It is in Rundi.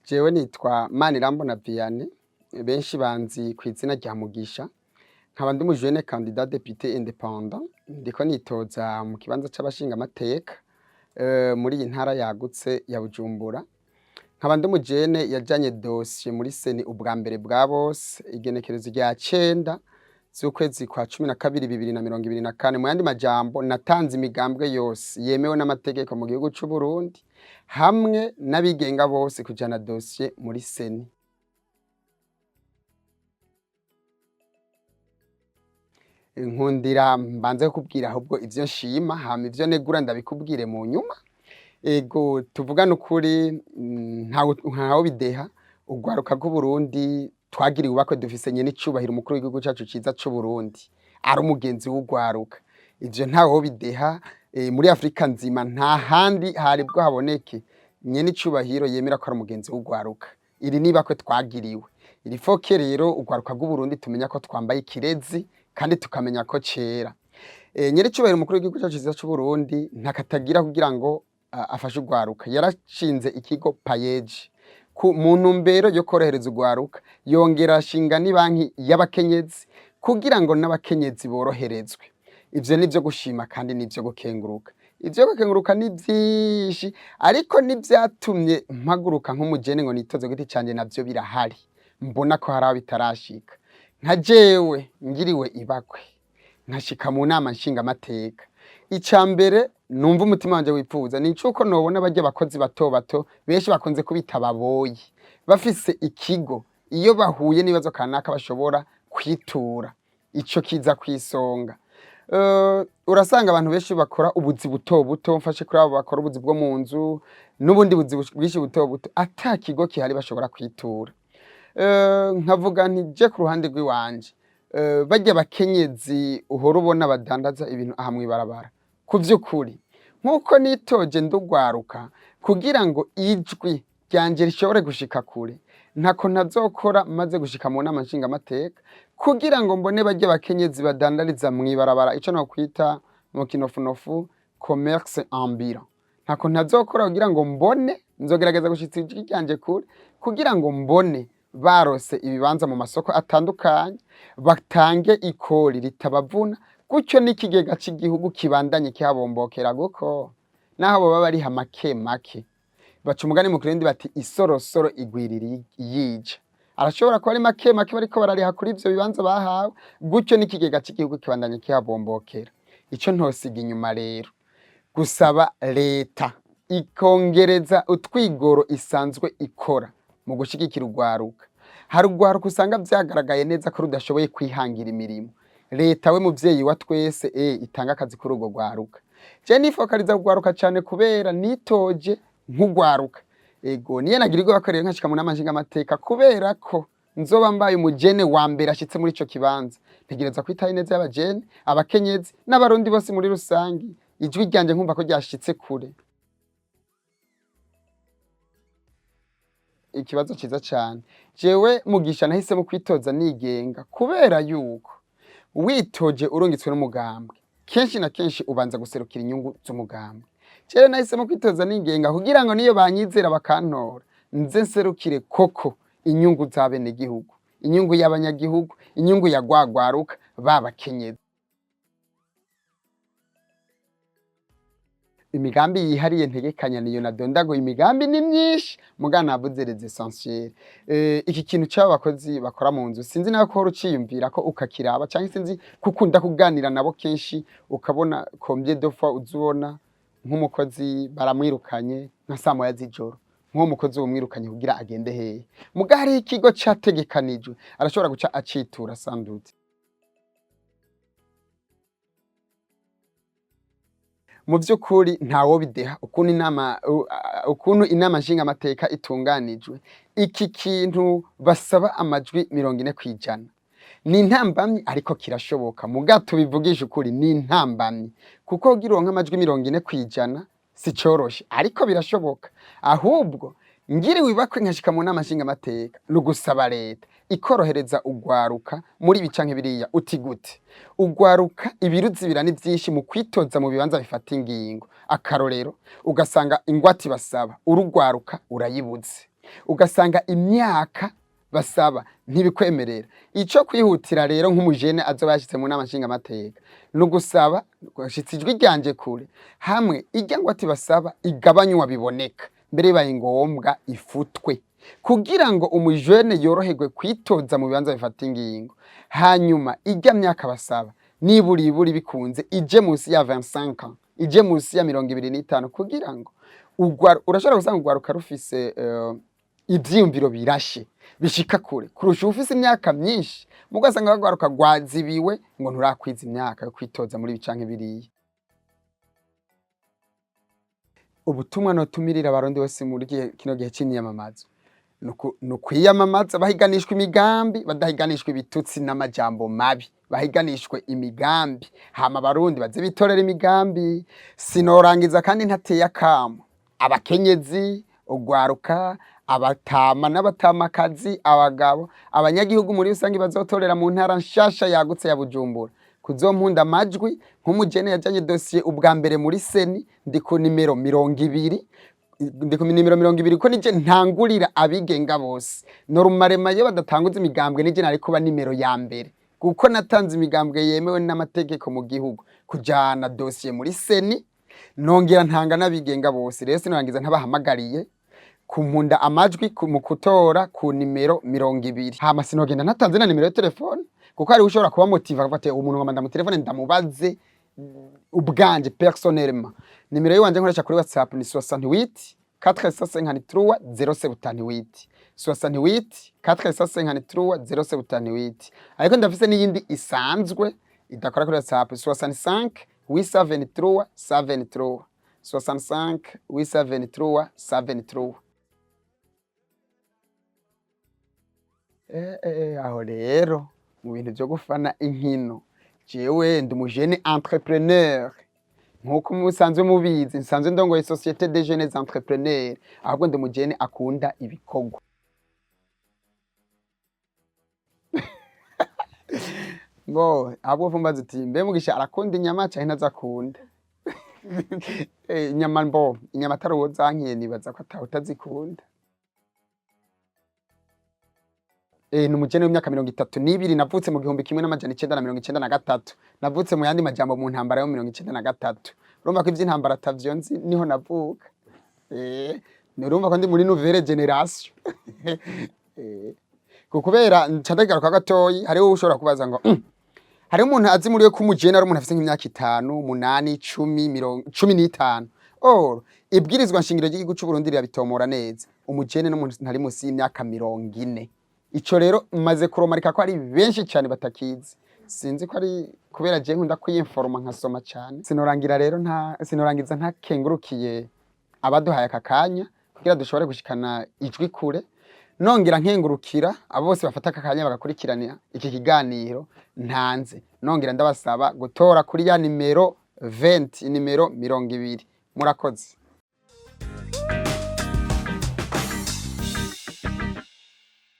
Jewe nitwa Manirambona Vianney, benshi banzi kw'izina rya Mugisha, nkaba ndi umujene candidat député indépendant, ndiko nitoza mu kibanza c'abashingamateka muri iyi ntara yagutse ya Bujumbura. Nkaba ndi umujene yajanye dosiye muri CENI ubwa mbere bwa bose, igenekerezo rya 9 z'ukwezi kwa 12 2024. Mu yandi majambo, natanze imigambwe yose yemewe n'amategeko mu gihugu c'u Burundi hamwe n'abigenga bose kujana dosiye muri CENI. Nkundira mbanze kukubwira ahubwo ivyo nshima, hama ivyo negura ndabikubwire mu nyuma. Ego, tuvugane ukuri, ntawe bideha, urwaruka rw'Uburundi twagiriwe ibakwe, dufise nyene icubahiro umukuru w'igihugu cacu ciza c'Uburundi, ari umugenzi w'urwaruka. Ivyo ntawo bideha, muri Afrika nzima nta handi hari bwo haboneke nyene icubahiro yemera ko ari umugenzi w'urwaruka. Iri nibakwe twagiriwe. Iri foke rero urwaruka rw'Uburundi tumenya ko twambaye ikirezi kandi tukamenya ko cera. Nyene icubahiro umukuru w'igihugu cacu ciza c'Uburundi ntakatagira kugira ngo afashe urwaruka. Yarashinze ikigo PAEEJ mu ntumbero yo korohereza urwaruka, yongera ashinga n'ibanki y'abakenyezi kugira ngo n'abakenyezi boroherezwe. Ivyo nivyo gushima kandi nivyo gukenguruka. Ivyo gukenguruka ni vyinshi, ariko n'ivyatumye mpaguruka nk'umujene ngo nitoze ku giti canje navyo birahari. Mbona ko hari aho bitarashika. Nka jewe ngiriwe ibakwe nkashika mu nama nshingamateka, ica mbere numva umutima wanje wipfuza ni icuko nobona barya abakozi bato bato benshi bakunze kubita ababoyi bafise ikigo iyo bahuye n'ibibazo kanaka bashobora kwitura, ico kiza kw'isonga. Urasanga abantu benshi bakora ubuzi buto buto, mfashe kuri abo bakora ubuzi bwo mu nzu n'ubundi buzi bwinshi buto buto, ata kigo kihari bashobora kwitura. Nkavuga nti je ku ruhande rw'iwanje, barya abakenyezi uhora ubona badandaza ibintu aha mw'ibarabara, ku vy'ukuri nk'uko nitoje ndugwaruka kugira ngo ijwi ryanje rishobore gushika kure, ntako ntazokora maze gushika mu nama nshingamateka kugira ngo mbone barya abakenyezi badandariza mw'ibarabara, ico nokwita mu kinofunofu commerce ambulant. Ntako ntazokora kugira ngo mbone, nzogerageza gushitsa ijwi ryanje kure kugira ngo mbone barose ibibanza mu masoko atandukanye, batange ikori ritabavuna, gutyo n'ikigega c'igihugu kibandanye kihabombokera, kuko naho boba bariha make make, baca umugani mu kirundi bati isorosoro igwirira iyija. Arashobora kuba ari make make bariko barariha kuri ivyo bibanza bahawe, gutyo n'ikigega c'igihugu kibandanye kihabombokera. Ico ntosiga inyuma rero, gusaba leta ikongereza utwigoro isanzwe ikora mu gushigikira urwaruka. Hari urwaruka usanga vyagaragaye neza ko rudashoboye kwihangira imirimo. Leta we muvyeyi wa twese, itanga akazi kuri urwo rwaruka. Je nifokaliza urwaruka cane kubera nitoje nk'urwaruka. Ego, niyo nagira ibakwe rero nkashika mu nama nshingamateka, kubera ko nzoba mbaye umujene wa mbere ashitse muri ico kibanza, ntegereza kwitaho ineza y'abajene, abakenyezi n'abarundi bose muri rusangi, ijwi ryanje nkumva ko ryashitse kure. Ikibazo ciza cane. Jewe Mugisha nahisemo kwitoza nigenga kubera yuko witoje urungitswe n'umugambwe, kenshi na kenshi ubanza guserukira inyungu z'umugambwe. Jewe nahisemo kwitoza nigenga kugira ngo niyo banyizera bakantora, nze nserukire koko inyungu z'abenegihugu, inyungu y'abanyagihugu, inyungu ya rwagwaruka b'abakenyezi. Imigambi yihariye ntegekanya niyo nadondaguye, imigambi ni myinshi muga navuze les essentiels. Iki kintu c'aba bakozi bakora mu nzu, sinzi nawe ko uhora uciyumvira ko ukakiraba, canke sinzi ko ukunda kuganira nabo kenshi, ukabona combien de fois uza ubona nk'umukozi baramwirukanye nka saa moya z'ijoro, nk'uwo mukozi womwirukanye kugira agende hehe? Muga hariho ikigo categekanijwe arashobora guca acitura sans doute. Mu vy'ukuri ntawobideha ukuntu inama nshingamateka itunganijwe. Iki kintu basaba amajwi 40% ni intambamyi, ariko kirashoboka. Muga tubivugishe ukuri, ni intambamyi, kuko kugira uronke amajwi 40% si coroshe, ariko birashoboka. Ahubwo ngiriwe ibakwe nkashika mu nama nshingamateka, ni ugusaba leta ikorohereza urwaruka muri ibi canke biriya. Uti gute? Urwaruka ibiruzibira ni vyinshi mu kwitoza mu bibanza bifata ingingo. Akarorero, ugasanga ingwate basaba urugwaruka urayibuze. Ugasanga imyaka basaba ntibikwemerera. Ico kwihutira rero nk'umujene azoba yashitse mu nama nshingamateka ni ugusaba gushitsa ijwi ryanje kure, hamwe irya ngwate basaba igabanywa biboneka, mbere bibaye ngombwa ifutwe, kugira ngo umujene yoroherwe kwitoza mu bibanza bifata ingingo. Hanyuma irya myaka basaba niburiburi bikunze ije munsi ya 25 ans, ije munsi ya 25, kugira ngo urashobora gusanga urwaruka rufise ivyiyumviro birashe bishika kure kurusha ufise imyaka myinshi, mugasanga bagwaruka rwazibiwe ngo nturakwiza imyaka yo kwitoza muri ibi canke biriya. Ubutumwa notumirira Abarundi bose muri kino gihe c'imyiyamamazo ni ukwiyamamaza bahiganishwa imigambi, badahiganishwa ibitutsi n'amajambo mabi, bahiganishwe imigambi, hama Abarundi baze bitorera imigambi. Sinorangiza kandi ntateye akamo abakenyezi, urwaruka, abatama n'abatamakazi, abagabo, abanyagihugu muri rusange bazotorera mu ntara nshasha yagutse ya Bujumbura kuzompunda amajwi nk'umujene yajanye dosiye ubwa mbere muri CENI. Ndi ku nimero 20, ndi ku nimero 20, ko nije ntangurira abigenga bose. Normalement iyo badatanguza imigambwe nije nari kuba nimero ya mbere, kuko natanze imigambwe yemewe n'amategeko mu gihugu kujana dosiye muri CENI, nongera ntanga n'abigenga bose. Rero sinorangiza ntabahamagariye kumpunda amajwi mu kutora ku nimero 20. Hama sinogenda ntatanze na nimero ya telefone, kuko hariho ushobora kuba motivé akavuga ati: "Umuntu ngoma ndamutelefone ndamubaze ubwanje personnellement." Nimero yiwanje nkoresha kuri WhatsApp ni 68 453 078, 68 453 078. Ariko ndafise n'iyindi isanzwe idakora kuri WhatsApp, 65 823 73, 65 823 73. Aho rero mu bintu vyo gufana inkino, jewe ndi umujene entrepreneur nkuko musanzwe mubizi, nsanzwe ndongoye Société des Jeunes Entrepreneurs. Ahubwo ndi umujene akunda ibikorwa. Ngo ahubwo vumbaza uti: "Mbe Mugisha arakunda inyama canke ntazakunda?" Inyama, mbo inyama atari uwo zankiye, nibaza ko atawe utazikunda. Ni umujene w'imyaka 32, navutse mu 1993. Navutse mu yandi majambo mu ntambara yo 93. Urumva ko ivy'intambara atavyo nzi, niho navuka. Urumva ko ndi muri nouvelle génération. Kubera nca ndagaruka gatoyi, hariho ushobora kubaza ngo hariho umuntu azi muri we ko umujene ari umuntu afise nk'imyaka 5, 8, 10, 15. Or ibwirizwa nshingiro ry'igihugu c'u Burundi rirabitomora neza: umujene n'umuntu ntari musi y'imyaka 40. Ico rero maze kuromarika ko ari benshi cane batakizi. Sinzi ko ari kubera je nkunda kwiyinforma, nkasoma cane. Sinorangira rero nta sinorangiza ntakengurukiye abaduhaye aka kanya kugira dushobore gushikana ijwi kure, nongera nkengurukira abo bose bafata aka kanya bagakurikirana iki kiganiro ntanze, nongera ndabasaba gutora kuri ya nimero 20, nimero 20. Murakoze.